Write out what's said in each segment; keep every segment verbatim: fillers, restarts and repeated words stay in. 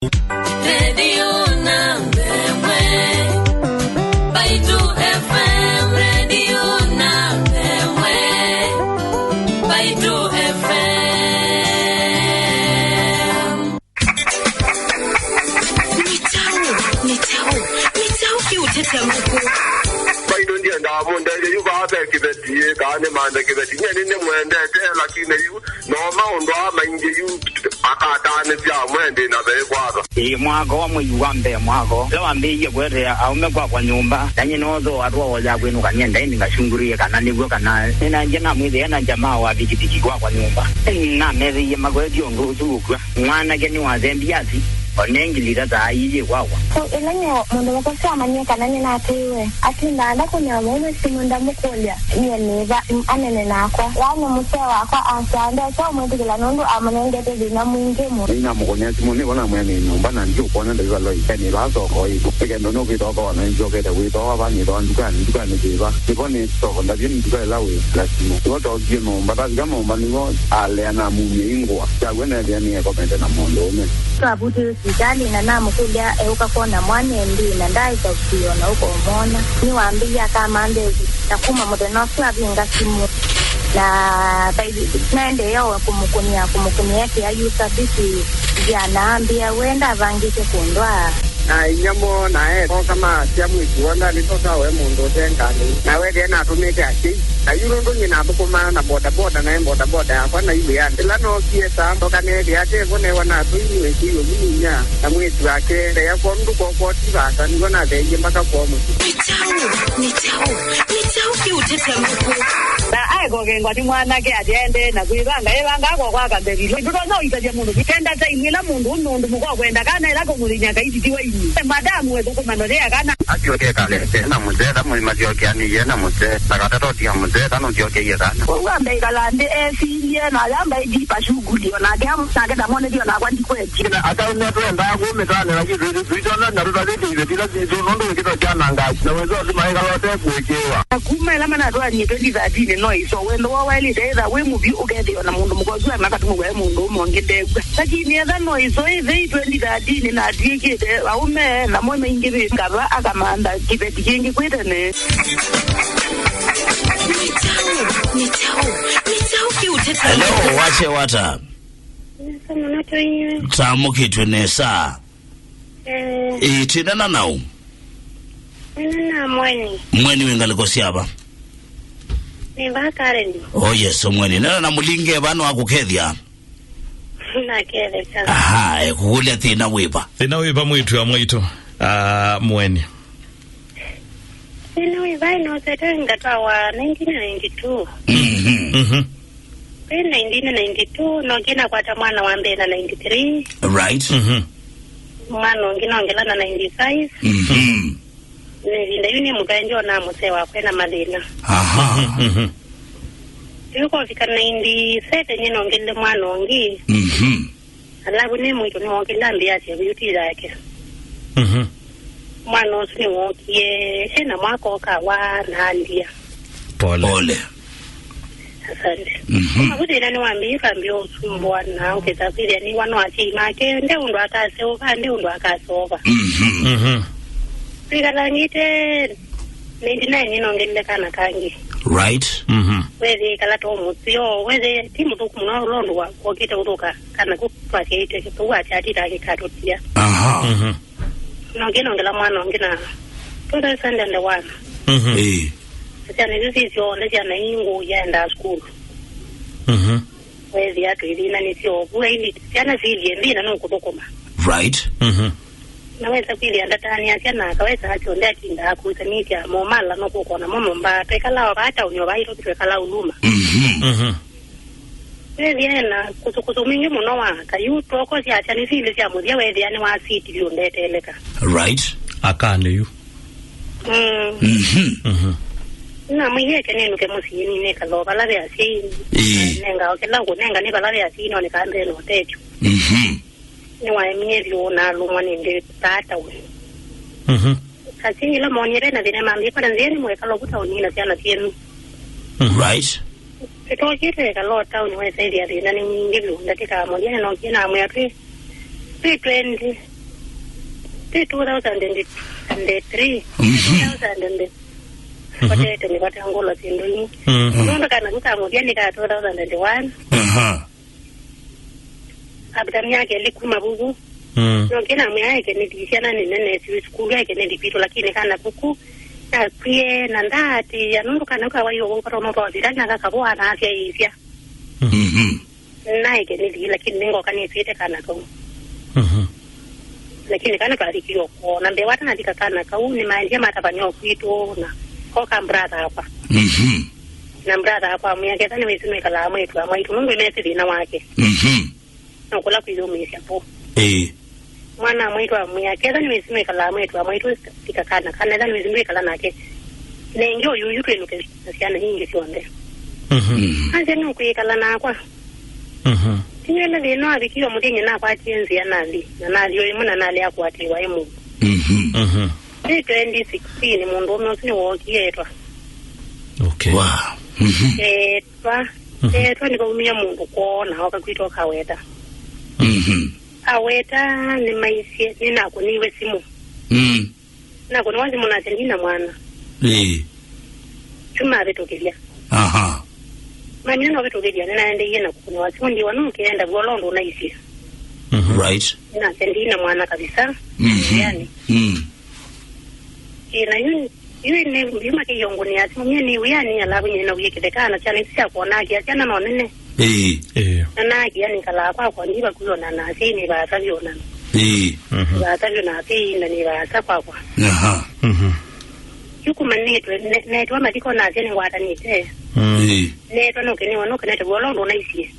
Redio namba ĩmwe, Mbaitu F M, redio namba ĩmwe, Mbaitu F M. Nĩ kyaũ? Nĩ kyaũ? Nĩ kyaũ kĩũtetya ngũkũ? Mbaitu ndiendaa mũndethye yu vaa ve kĩveti, ĩ, kana nĩmanthe kĩveti. Nyie nĩnĩmwendete, lakini yu no maũndũ aa maingĩ yu akataanĩsya amwe ndĩ na ve kwatha. Ĩĩ, mwaka wa mwei wa mbee mwaka ũla wambĩĩie kũetea aũme kwakwa nyũmba, na nyie noothooa twaoya kwĩnũka nyie ndaĩ nĩngacungũrĩe kana nĩw'o kana nĩnaendie namwĩthĩa na jamaa wa pikipiki kwakwa nyũmba. Namethĩie makwetye ũndũ ũsu ũkw'a. Mwanake nĩwathembie athi, o nengilita ta ailyĩ kwakwa. So, ĩla nyie mũndũ mũka ũsu amanyie kana nĩnatwĩĩwe, atindaa ndakũnĩa mũũme simũ ndamũkũlya nyie nĩva anene nakwa. Yaani mũsee wakwa asyaa ndesa ũmwĩtĩkĩla nũndũ amũnengete thĩna mwingĩ mũno. Nĩnamũkũnĩa simũ nĩvo namwĩa nĩ nyũmba na ndiũkwona ndaivaloi. Nĩ vaa soko ĩ. Nĩ kendo nũkwĩtwa ũkona nĩnzyokete kwĩtwa va nĩtwa ndukanĩ, ndukanĩ kĩva. Nĩvo nĩ soko ndavye nĩ nduka ĩla wĩ na simũ. Nĩvo tookie nyũmba, tavika nyũmba nĩvo alea namumie ingũa. Kyaw'o neethĩa nĩekomete na mũndũũme. Twavutĩwe sivitalĩ na namũkũlya eũka kwona mwana ĩndĩ na ndaaĩsa ũsio na ũkomwona. Nĩwambĩie akamanthe ũthi, na kuma mũthenya ũsu avinga simũ. Na naendeea o kũmũkũnĩa, kũmũkũnĩa ekĩa yu service nzĩa na ambĩa we ndavangĩte kũndwaa. Na inyia moo na ekoka maasya mwĩĩtu woo ndalĩ toka we mũndũ ũte ngalĩ. Na wethĩa natũmĩte asyai. Na yu nũndũ nyie nathũkũmaa na bodaboda, naĩ bodaboda yakwa na iwĩanĩ. Ĩla nookie saa mboka neethĩa ate vo newa natũi nĩwĩkĩiwe mũninya na mwĩĩtu wake. Ndeya kwoo nũndũ kwoo kwoti vaasa, nĩw'o natheeie mbaka kwoo mũsyĩ. Nĩ kyaũ? Nĩ kyaũ? Nĩ kyaũ kĩũtetya ngũkũ? Na aekokengwa nĩ mwanake ati aendee na kwĩvanga, evangaa kwa kwaka mbevilo. Ndũtonya ũitavya mũndũ kenda time ĩla mũndũ ũme ũndũ mũka ũkwenda kana ĩla kũmũthĩny'a kaititi wa inyuĩ. Madamu wethũkũma nothea kana. Asyoke kale, na mũsee, ta mũi masyokeanĩie na mũsee, na katata ũtia mũsee, ta nũsyokeie kana. Kwoou ambe ĩkala nthĩ esilye, na ayamba ĩjipa shughuli, o nake am-, nake ndamwonethie o nakwa ndikwetye. Na ataumia twendaa kũmĩtanĩla kĩtwĩtĩ, tũitona na tũtavĩte iveti ila sitũ, nũndũ wĩkĩtwa kyanangaasi, na wĩsĩ ũsu maĩkala ũte kũĩkĩĩwa. Na kuma ĩla manatwaanie twenty thirteen no ĩso, wendo woo waĩlĩte ĩtha wĩ mũvyũ ũkethĩwa na mũndũ mũka ũsu aima katũmĩwa e mũndũ ũmwe ũngĩ ndekw'a. Lakini etha no ĩso ĩthei twenty thirteen na atw'ĩkĩte aũme namo maingĩvĩte kava akamantha kĩveti kĩngĩ kwĩ tene. Nĩ kyaũ? Nĩ kyaũ? Nĩ kyaũ kĩũtetya? Hello, wache wata. Nesa mũno tũinywe. Tamũkĩtwe nesa. Eh. Ĩĩ, twĩnena nau? Nena na mweni. Mweni wĩ ngalĩko syava? Nĩ va Karen. Oh yes, mweni. Nena na mũlinge vano akũkethya. Naketheka. Aha, ekũkũlya thĩna wĩva? Thĩna wĩva mwĩĩtu wa mwaitũ? Ah, mweni. Thĩna wĩva ĩnosete ngatwawa nineteen ninety-two. Mhm. Mhm. Kwĩ nineteen ninety-two, nokie nakwata mwana wa mbee na ninety-three. Right. Mhm. Mwana ũngĩ nongela na ninety-five. Mhm. Na ĩvinda yu nĩ mũka ndyonaa mũsee wakwa na mathĩna. Aha. Mhm. Yu kwafika ninety-seven nĩnongelile mwana ũngĩ. Mhm. Alavu nĩ mwĩĩtu nĩwokĩla ambĩa asya vyuti yake. Mhm. Mwana ũsu nĩwookie, ena mwaka ũkawa na andia. Pole. Pole. Asante. Mhm. Avu thĩna nĩwambĩie kwambĩa ũsumbũa na ũkĩsa kwĩthĩa nĩwa no asyai make, nde ũndũ akaseũva, nde ũndũ akaseũva. Mhm. Mhm. Twĩkalangĩte ninety-nine nĩnongelile kana kangĩ. Right. Mhm. Wethĩe kala to mũseo, wethĩe ti mũthũku mũno ũla ũndũ wa kwokĩte ũthũka kana kũ twasyaĩtwe kĩthũu akyatita kĩkatũtia. Aha. Mhm. Nongĩ nongela mwana ũngĩ na two thousand and one. Mhm. Eh. Syana isu sisyonthe syana ingũ yaendaa sukulu. Mhm. Wethĩa twĩthĩnanĩsye ovu, aili syana siilye nthĩ na nũkũthũkũma. Right. Mhm. Na wesa kwĩthĩa ndatanĩasya na akawesa akyonthe atindaa kũsanĩtya momala no kũkona mo nyũmba. Twekala o vaa tauni o vaa itoki twekala Uluma. Mhm. Mhm. Wethĩa ena kũsũkũsũ mwingĩ mũno wa aka. Yu twokosya asya nĩ sili sya mũthya wethĩa nĩwasitili ũndeteleka. Right. Akanĩ yu. Mm. Mhm. Mhm. Namwĩie eke nĩnũke mũsyĩ nĩnĩkala o vala ve asyai. Ĩĩ. Nenga o kĩla ũkũnenga nĩ vala ve asyai nonĩkaa mbee na ũtethyo. Mhm. Nĩwaemie vyũ nalũmwa nĩ nthĩ vaa tauni. Mhm. Asyai ĩla moonie ve na thĩna mambĩa, "Kana nzĩeni mwekala ũvu tauni na syana syenyu." Mhm. Right. Tũtokĩte ekala o tauni wesa ĩthĩa thĩna nĩ mwingĩ vyũ. Ndatĩkaa mũthya nĩnokie namwĩa twĩ, twĩ twenty. Nĩ two thousand and three, Mhm. two thousand and Mhm. Kotete nĩ vata ngolo syĩndũ imwe. Mhm. Nũndũ kana kau ka mũthya nĩ ka two thousand and one. Aha. After myaka ĩlĩ kuma vuvu. Mm. Nokĩ namwĩa eke nĩthi syana nĩnene siwĩ sukulu eke nĩthi kwitũ, lakini kana kuku nakwie na ndaatĩĩa nũndũ kana kau kawai ũvũkata ũmwe kwa hospitali na kakavoa na asyaĩĩsya. Mhm. Naĩke nĩthi, lakini nĩngoka nĩsĩte kana kau. Mhm. Lakini kana twathikie ũkoo. Na mbee watanathika kana kau, nĩmaendie matavany'a o kwitũ, na ko ka brother akwa. Mhm. Na brother akwa amwĩa, ketha nĩwĩsĩ nĩwĩkalaa mwĩĩtu wa mwaitũ, nũndũ nĩmesĩ thĩna wake. Mhm. No kũla kwĩyũmĩĩsya po. Ĩĩ. Mwana wa mwaitũ amwĩa, ketha nĩwĩsĩ nĩwĩkalaa mwĩĩtu wa mwaitũ, tika kana, kana etha nĩwĩsĩ nĩwĩkala nake. Nenge ũyũyu twĩnũke na syana ingĩ syonthe. Mhm. Mm. Asya nũkwĩkala nakwa. Mhm. Tinyele thĩna wavikie mũthenya nakwatie nzĩa nathi, na nathi o ĩmwe na nalea kũatĩĩwa ĩ mũndũ. Mhm. Mhm. Nĩ twenty sixteen mũndũũme ũsu nĩwookie etwa. Okay. Wow. Mhm. Etwa. Mhm. Etwa nĩvaumie mũndũ kwoo na oka kwitũ akaweta. Mhm. Aweta nĩmaisye, nĩnakũniwe simũ. Mm. Nakũniwa simũ nasya ndina mwana. Ĩĩ. Yu mavĩtũkĩlya. Aha. Mamina novĩtũkĩlya, nĩnaendeie na kũkũniwa simũ ndiwa nũkĩenda vuo londo ũnaisye. Mhm. Right. Nasya ndina mwana kabisa. Mhm. Yani. Mm. Ĩ, na yu, yu nĩ, yu makĩiongũnĩa simũ, mie nĩ wĩanĩ, alavu nyie nauie kĩtheka na syana isu syakwona akia syana no nene. Ĩĩ. Ĩĩ. Na nakia nĩkalaa kwakwa, ndi vakuĩ ona na asyai nĩ vaasa vyonana. Ĩĩ. Mhm. Vaasa vyona asyai na nĩ vaasa kwakwa. Aha. Mhm. Yu kuma nĩtwe, ne-, netwa mathiko nasya nĩngwatanĩte. Mm. Ĩĩ. Netwa nũkĩniwa nũkenete vuo londo ũnaisie.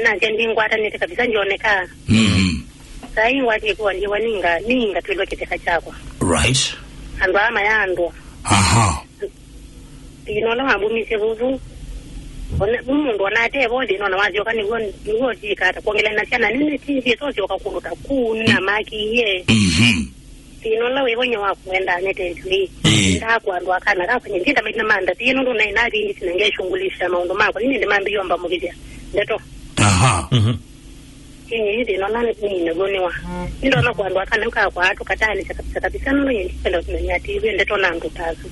Nasya ndingwatanĩte kabisa ndioneka. Mhm. Saa hii ngwatie kuwa ndiwa ninga, ninga twĩlwe kĩtheka kyakwa. Right. Andũ aa mayaandũa. Aha. Thĩna ũla wambumisye vuvu. Ona, vu mũndũ ona atevo thĩna ona wasyoka nĩguo, nĩguo ũsyĩka ata kwongelea na syana nene ti ndyĩsosyoka kũndũ ta kuu nĩnamakiie. Mhm. Thĩna ũla wĩvonya wa kũenda nete njuĩ. Ĩĩ. Ndakwandũ akana kafanya njĩnda maina manda thĩna ũndũ naĩ nathi ndisi na ngeshungulisha maũndũ makwa. Nini ndimambĩiomba mũgithya. Ndeto. Aha. Mhm. Ĩĩ, thĩna ũla nĩ naw'o nĩ wa. Nĩndona kwandũ aka nĩu kakwaa tũkataanĩsya kabisa kabisa, nũndũ nyie ndikwenda ũkĩmenya atĩ ĩw'e ndeto na andũ ta asu.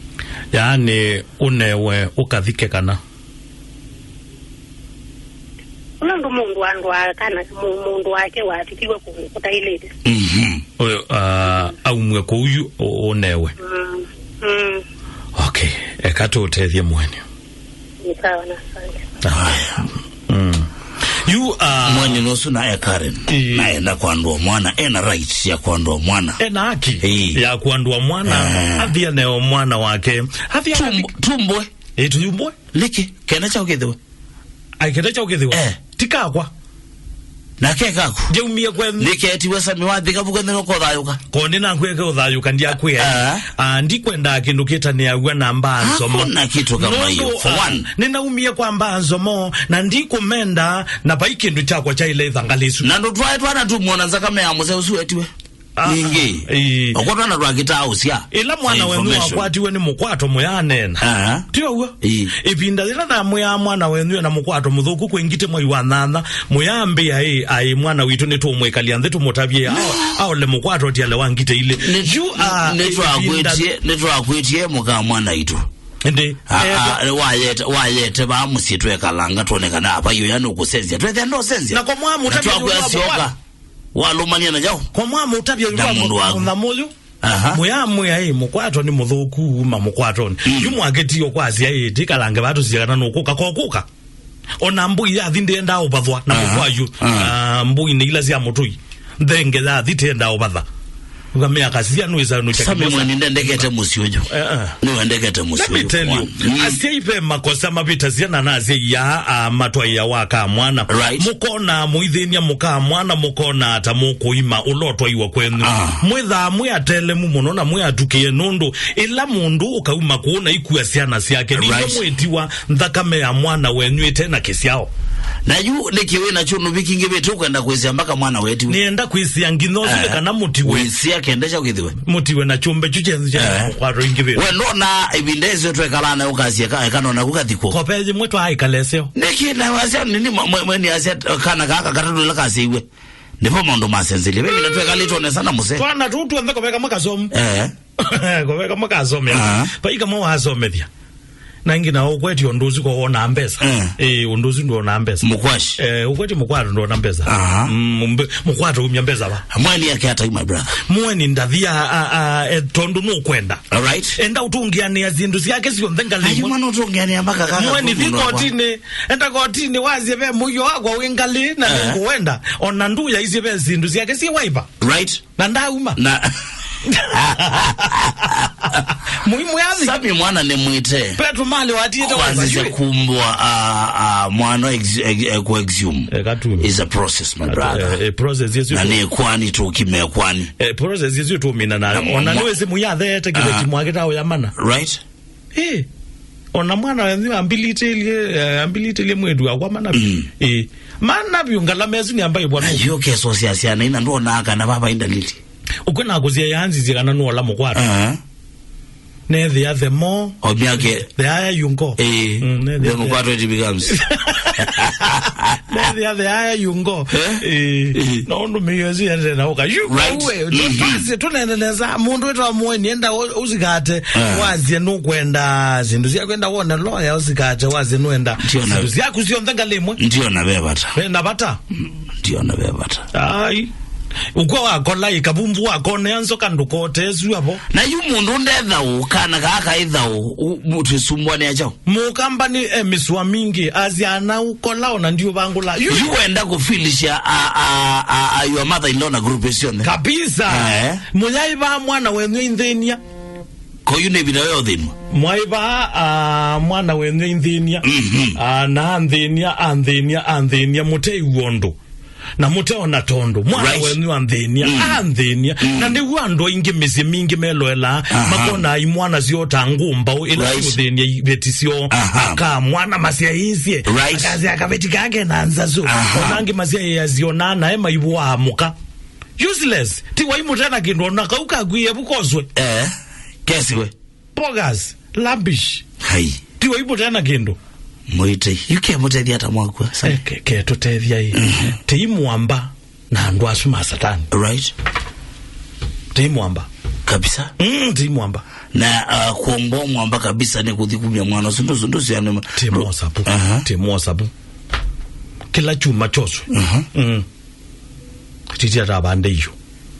Yaani, ũnewe ũkathike kana? Ũla ũndũ mũndũ andũ a kana, mũ-, mũndũ wake wathikiwe kũndũ kũtaĩlĩte. Mhm. Ũyũ, ah, aumw'e kũu yu, ũ-, ũnewe. Mm, mm. Okay, eka tũũtethye mũeni. Ni sawa na asante. Haya. Mm. Yu, ah, mwenye nusu na e Karen. Ĩĩ. Na enda kwandua mwana, ena rights ya kwandua mwana. Ena haki, ĩĩ, ya kwandua mwana, eh, athia neo mwana wake. Athia tumbo, tumbwe. Eh, tuyumbwe. Liki, kena cha ukithiwe. Ai, kena cha ukithiwe. Eh. Tikakwa. Nake kaku. Njaumie kwenu. Nĩketiwe Sami wathi kavu kwenu nũkũthayũka. Ko nĩnakwĩke ũthayũka, ndiakwĩa. Ah. Ah, ndikwendaa kĩndũ kĩtanĩaw'a na mbaa nzomo. Hakuna kitu kama hiyo. Nũndũ, for ah, one, nĩnaumie kwa mbaa nzomo, na ndikũmenda, na vai kĩndũ kyakwa kyaĩle ĩthanga lĩsu. Na ndũtwae twana tumwona nzakame ya mũseo ũsu etiwe. Ah, ningĩ, ĩĩ, okwa twana twakitaa ũsya. Ĩla mwana wenyu wakwatiwe nĩ mũkwato mũyaneena. Ah. Ti ũw'o? Ĩĩ. Ĩvinda yĩla namwĩaa mwana wenyu ena mũkwato mũthũku kwĩ ngitĩ mwai wa nyanya, mũyambĩa, ĩ, aĩ mwana witũ nĩtũũmwĩkalya nthĩ tũmũtavye, ao-, aole mũkwato ũtiale wa ngitĩ ilĩ. Nĩ-, yu, ah, nĩ-, ĩvinda nĩtwakwĩtie, nĩtwakwĩtie mũka mwana itũ. Ĩndĩ, ah, eh, ah, wayete, wayete vaa mũsyĩ twekalanga twone kana avai ũya nũkũsenzya. Twethĩa ndosenzya. Na kwa mwa mũtavya twakwĩa ũyũ wa syoka. Walũmania na nyaũ? Kwa mwa mũtavya ũyũ na wa mũndũ waku. Mũthamũ ũyũ. Aha. Mũyamwĩa, ĩ, mũkwato nĩ mũthũku uma mũkwatonĩ. Mm. Yu mwakĩtio kwasya, ĩ, tikalange vaa tũsisye kana nũkũka, kokũka. Ona mbũi yathi ndĩendaa ũvathwa na, aha, mũkwayu. Aha. Ah, mbũi nĩ ila sya mũtũi. Nthenge yathi tĩendaa ũvatha. Ukamea kasia nũĩsa nũcha Sami kĩmosa. Mweni ndendekete mũsyĩ ũyũ. Eh, eh. Nĩwendekete mũsyĩ ũyũ. Let me tell you, one. Mm. Asyai ve makosa mavĩtasya na na asyai aa, ah, matwaĩa wa ka mwana. Right. Mũkona mũithĩnia mũka mwana, mũkona ata mũkũima ũla ũtwaiwa kwenyu. Ah. Mwĩthaa mwĩ atelemu mũno na mwĩ atukĩe nũndũ ĩla mũndũ ũkauma kũu na ikua syana syake, nĩw'o, right, mwĩtiwa nthakame ya mwana wenyu ĩte na kĩsyao. Na yu nĩkĩ wĩ nakyo nũvikingĩvĩte ũkwenda kwĩsĩa mpaka mwana wetiwe? Nĩenda kwĩsĩa nginya ũsu, eh, kana mũtiwe. Wĩsĩa kenda kya ũkĩthiwe. Mũtiwe na kyũmbe kyu kyenyu kya, eh, mũkwato ingĩvĩte. We ndona ĩvinda ĩsyo twekalaa na ũkasya ka, kana naku kathikwo. Kope yĩmwe twaĩkala ĩseo. Nĩkĩ na wasya nini mwe, mwe, mwe nĩ asya kana kaka katatũ ĩla kasĩiwe? Ndipo maũndũ masenzelie. Baby, na twekalĩtwe nesa na mũse. Twana tũu tuonthe kũveka makasomu. Eh. Kũveka makasomea. Ah. Vai kamwe wasomethya. Na ĩngĩ na ũkwetye ũndũ ũsu ko wona mbesa. Eh. Eh, ũndũ ũsu ndwona mbesa. Mũkwashi. Eh, ũkwetye mũkwato ndwona mbesa. Aha. Mm, mbe-, mũkwato umya mbesa va. Mweni yake hata, my brother. Mweni ndathi a, a, a, e, tondũ nũkwenda. All right. Enda ũtũngĩanĩa syĩndũ syake syonthe ngalĩ. Ayu ĩmwe. Mwana ũtũngĩanĩa mpaka kaka. Mweni thi kotini. Enda kotini wasye ve mũio wakwa wĩ ngalĩ na, eh, nĩngũwenda. Ona ndu yaisye ve syĩndũ syake syĩ waiva. Right. Na ndauma. Na muhimu yathi. Sami mwana nĩ mwĩte. Petro mali watiĩte kwanzisya kumbwa, uh, uh, mwana ex-, ex-, eh, ku exhume. Eh, katumi. Is a process, my brother. Eh, eh, process yesu. Na nĩ kwani tũkime kwani. Eh, process yesu tumina na. Na ona mwa- nĩwĩsĩ mũyathete kĩveti mwake ta ũyamana. Right. Eh. Ona mwana wenyu ambilitĩlye, eh, ambilitĩlye mwĩtu wakwa mana. Mm. Eh. Mana vyũ ngalama yesu nĩ ambai bwana. Yo keso cia ciana ina ndona kana baba indalili. Ũkwĩ na kũsya yanzisye kana nũola mũkwata. Eh. Nethĩa the more, o myake, the higher you go. Eh, mm, nethĩa the the more, it becomes. Nethĩa the higher you go. Eh? Eh, eh, no ũndũ mĩio ĩsu yendete na ũka. You go. Right. Uwe, mm-hmm, tũtwasye, tũnene nesa. Mũndũ wĩtwa Mweni, enda ũ-, ũsikate. Eh. Wasye nũkwenda syĩndũ sya kwenda wone lawyer, ũsikate, wasye nũenda. Ndiona. Syĩndũ syaku syonthe ngalĩ ĩmwe. Ndiona ve vata. Ve na vata. Mm, ndiona ve vata. Ai. Ũkw'a wakola ĩ kavumvu wakonea nzoka ndũkote ĩsu avo. Na yu mũndũ nde thaũ, kana kaa kaĩ thaũ, u-, mũtwĩsumbwanĩa kyaũ? Mũkamba nĩ e mĩsũa mingĩ, asya ana ũkola ona ndiũvangũla. Yu yu wenda kũfilisha a, a, a, a, your mother in law na group ĩsyonthe. Kabisa. Eh. Mũyaĩvaa mwana wenyu ainthĩnia. Ko yu nĩ vita yo thĩnwa. Mwaĩvaa, a, mwana wenyu ainthĩnia. Mhm. A, na anthĩnia, anthĩnia, anthĩnia, mũteiw'a ũndũ. Na mũteona tondũ mwana, right, wenyu anthĩnia, mm, anthĩnia. Mm. Na nĩw'o andũ aingĩ mĩsyĩ mingĩ meloelaa, aha, makona imwana syoo ta ngũmbaũ ila, right, siũthĩnia iveti syoo. Aha. Aka mwana masyaĩĩsye. Right. Akasya kaveti kake na nzasu. Aha. Ona angĩ masyaĩĩasya ona nae maivũaa mũka. Useless. Ti wai mũtena kĩndũ ona kau kakwĩe vu koswe. Eh. Kesiwe. Bogus, labish. Hai. Ti wai mũtena kĩndũ. Mwĩte, yu ke mũtethya ata mwakua? Eh, ke, ke tũtethya ĩ. Mhm. Tei mwamba na andũ asu ma satani. Right. Tei mwamba. Kabisa. Mm, tei mwamba. Na, uh, kuomba mwamba kabisa nĩ kũthi kumya mwana ũsu ndũsu, ndũsu yanema. Tei mwosapu. Aha. Tei mwosapu. Kĩla chuma choswe. Mhm. Mm. Titi atavande iyo.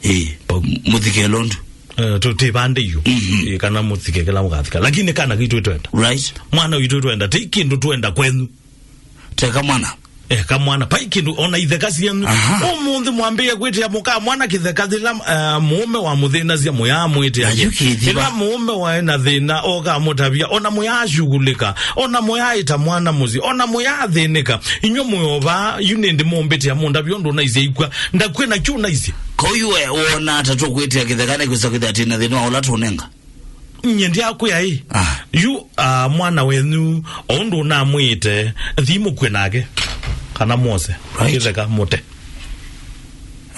Eh, pa mũthikelo ndu. Eh, tu-, tũtivande yu. Mhm. Eh, kana mũthike kĩla mũkathika. Lakini kana kĩtũ twenda. Right. Mwana witũ twenda. Ti kĩndũ twenda kwenyu. Teka mwana. Eh, ka mwana. Pai kĩndũ ona itheka syenyu. Aha. Ũmũnthĩ mwambĩĩe kwĩtĩa mũka mwana kĩtheka thĩla, eh, mũũme wa mũthĩnasya mũya mwĩtĩa. Na yu kĩthiva. Ĩla mũũme waĩ na thĩna oka mũtavia. Ona mũya ashughulika. Ona mũya aĩta mwana mũsyĩ. Ona mũya athĩnĩka. Inyw'ĩ mũyovaa, yu nĩndĩ mũmbĩtĩa mũndavia ũndũ ũnaisye ikw'a. Ndakwĩ na kyu naisye. Ko yu we wona ata tũkwĩtĩa kĩtheka nĩ kwĩsa kwĩthĩa atĩ na thĩna wa ũla tũnenga? Nyie ndyakwĩa ĩ. Ah. Yu, ah, mwana wenyu, o ũndũ ũnamwĩĩte, thi mũkw'e nake. Kana mwose. Right. Kĩtheka mũte.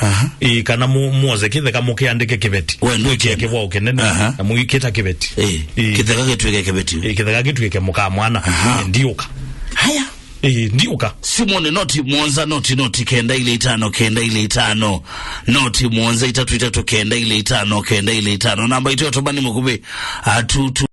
Aha. Ĩ, kana mu-, mwose kĩtheka mũkĩandĩke kĩveti. We nũkĩenda. Kĩvwao kĩnene. Aha. Na mũikĩta kĩveti. Ĩ, ĩ, kĩtheka kĩtuĩke kĩveti. Ĩ, kĩtheka kĩtuĩke mũka mwana. Aha. Ndiũka. Haya. Ĩĩ, ndiũka. Simũ nĩ noti mũonza, noti, noti, kenda ilĩ itano, kenda ilĩ itano. Noti mũonza, itatu, itatu, kenda ilĩ itano, kenda ilĩ itano. Namba itũ ya ũtũmani mũkuvĩ, atutu.